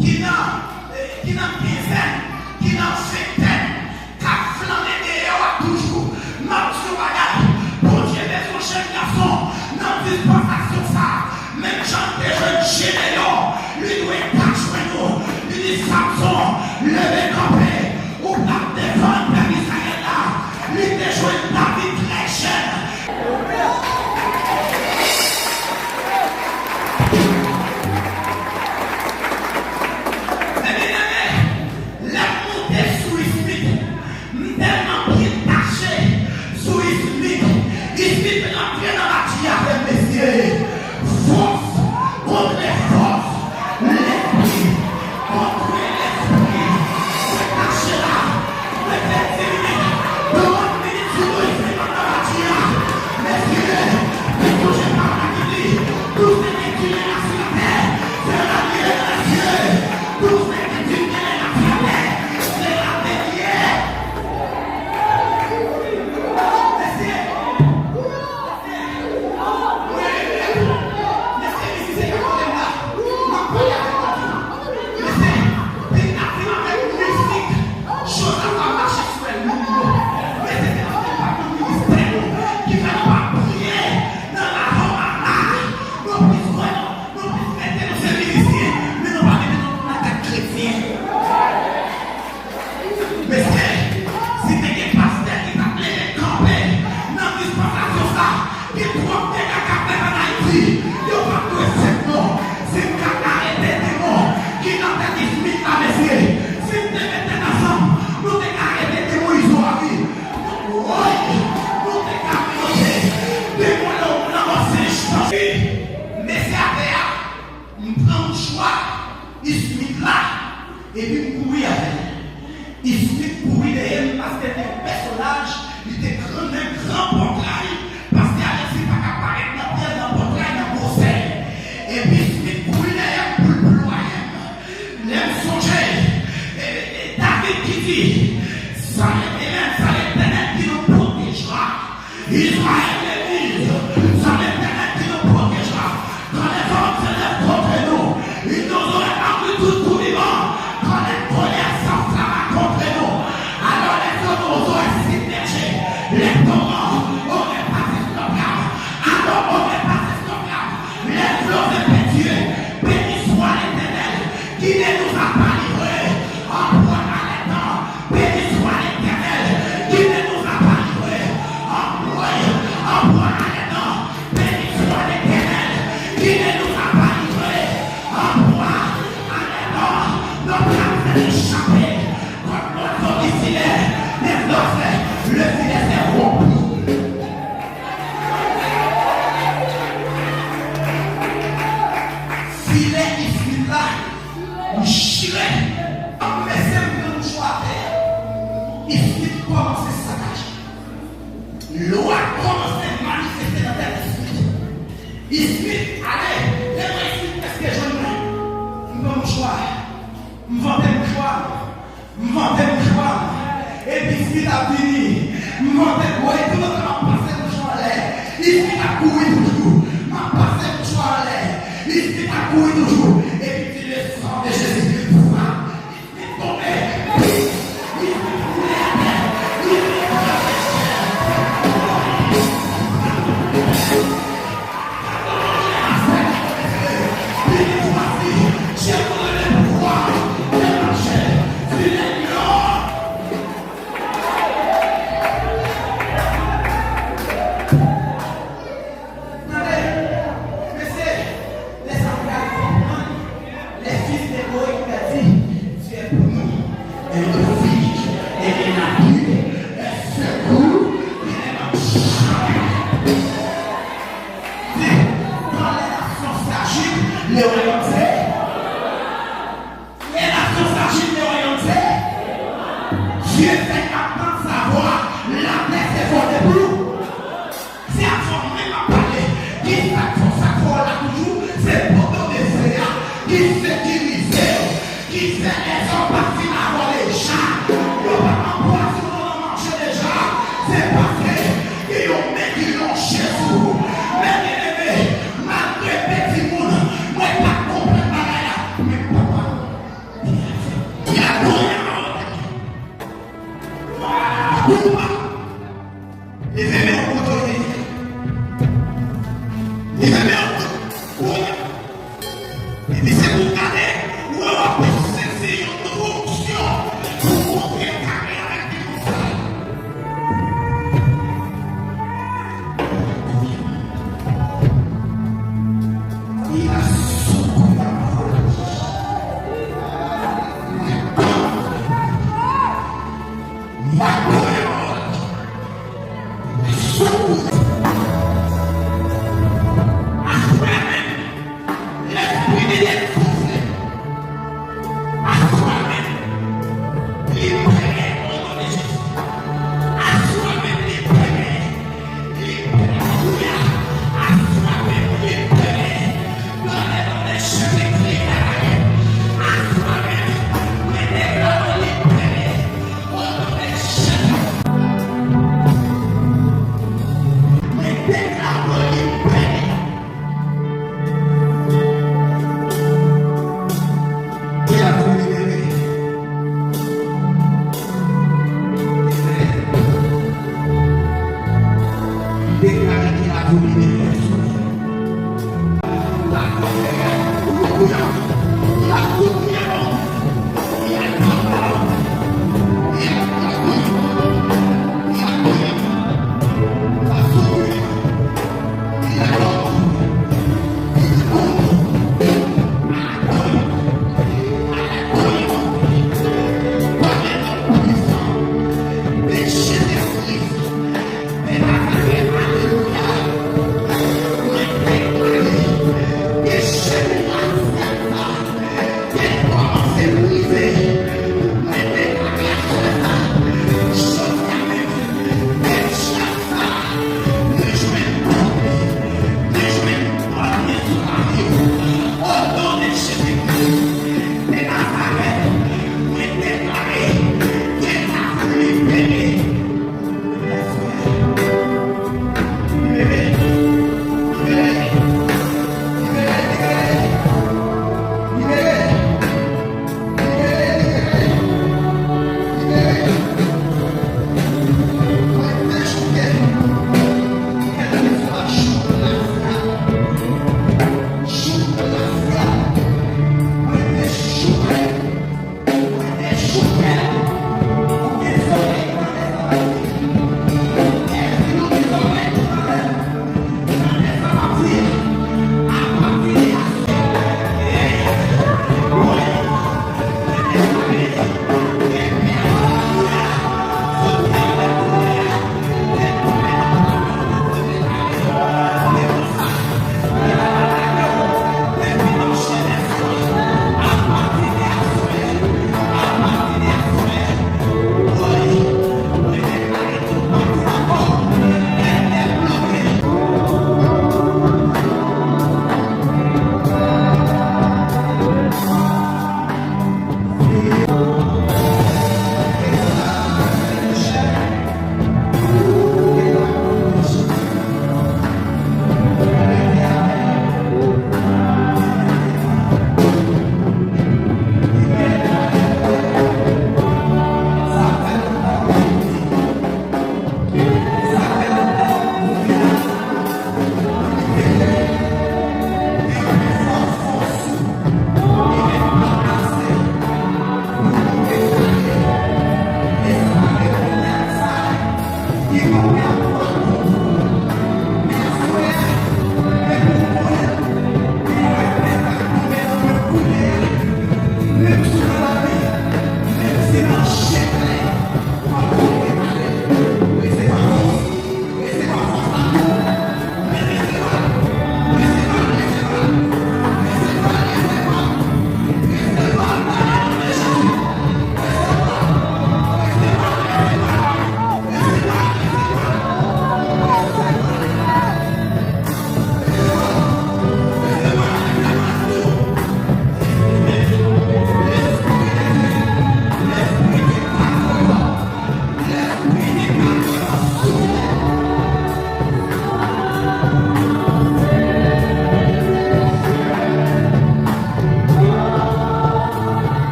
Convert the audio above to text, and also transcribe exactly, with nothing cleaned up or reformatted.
ki nan, eh, ki nan kenzèn, ki nan ventèn, k ap flannen deyò a toujou. M ap di yon bagay, Bondye bezwen jèn gason nan dispansasyon sa a. Menm jan l te jwenn Jedeyon, li dwe ka jwenn ou. Li di, Samson, leve kanpe, ou pral defann pèp Izrayèl la. Li te jwenn David trè jèn. Men byeneme, lè m moute sou Ismit, m tèlman byen tache sou Ismit. Ismit rantre nan bati a avè m, mesye. Fòs kontre fòs, lespri kontre lespri. Mwen tache la, mwen fè dis minit, trant minit sou Ismit nan bati a. Mesye, men sonje pawòl la ki di, tout ce qui tue la sur la terre sera lié dans les cieux. Tout ce qui tue la sur la terre sera délié. Mesye, Mesye, si te gen pastè ki t ap leve kanpe nan dispansasyon sa, gen twòp dega k ap fèt ann Ayiti, yo p ap dwe senp non. Si n ka arete demon ki nan tèt Ismit la, mesye, si n te met tèt ansanm, nou te ka arete demon Izo a wi. Woy, nou te ka mete demon nan, nan mò Sen Jan. Mesye atè a, m pran mouchwa Ismit la, epi m kouri avè l. Ismit kouri dèyè m paske te yon pèsonaj, li te gran nèg, gran pòtray, pastè Alexis pa ka parèt nan pyè, nan pòtray, nan gwosè. Epi Ismit kouri dèyè m pou l plwaye m. Lè m sonje, e, e, David ki di, sa Letènèl, sa Letènèl ki nou pwotejera. Israël l'église, sa Letènèl ki nou pwotejera. Quand les hommes se lèvent contre nous, ils nous auraient engloutis tout vivants. Quand les colères s'enflamment contre nous, alors les eaux nous auraient submergés. Les torrents auraient passé sur notre âme. Alors auraient passé sur notre âme les flots impétueux. Béni soit l'Éternel qui ne nous a pas livrés en proie à l'ennemi. Béni soit l'Éternel qui ne nous a pas livrés en proie, en proie à l'ennemi. Béni soit l'Éternel qui ne nous a pas livrés en proie à l'ennemi. Notre âme s'est échappée comme l'oiseau du filet, mais lorsque le filet s'est rompu. Filè Ismit la, li chire. Mesye, m pran mouchwa atè a. Ismit kòmanse sakaje. Lwa kòmanse manifeste nan tèt Ismit. Ismit ale, lè mwen Ismit prèske jwenn mwen. M pran mouchwa, m vante mouchwa. M vante mouchwa, epi Ismit ap vini. M vante, woy, toutotan m ap pase mouchwa anlè, Ismit ap kouri toujou. M ap pase mouchwa anlè, Ismit ap kouri toujou. Epi di, le sang de Jésus, frappe. Ismit tonbe. Ismit woule atè. Ismit kraze. Tande, mesye, lè sa pral konprann, les fils de Moïse a dit, tu es pour nous un refuge et un abri, un secours qui ne manque jamais. Di, quand les nations s'agitent, le royaume se. Les nations s'agitent, le royaume se. Dieu fait entendre sa voix, la terre se forme debout. Se a sa menm ap pale. Ki sa k fè sa fè w la toujou? Se poto de fè a ki sekirize w, ki fè lèzòm pa fin avòle ja.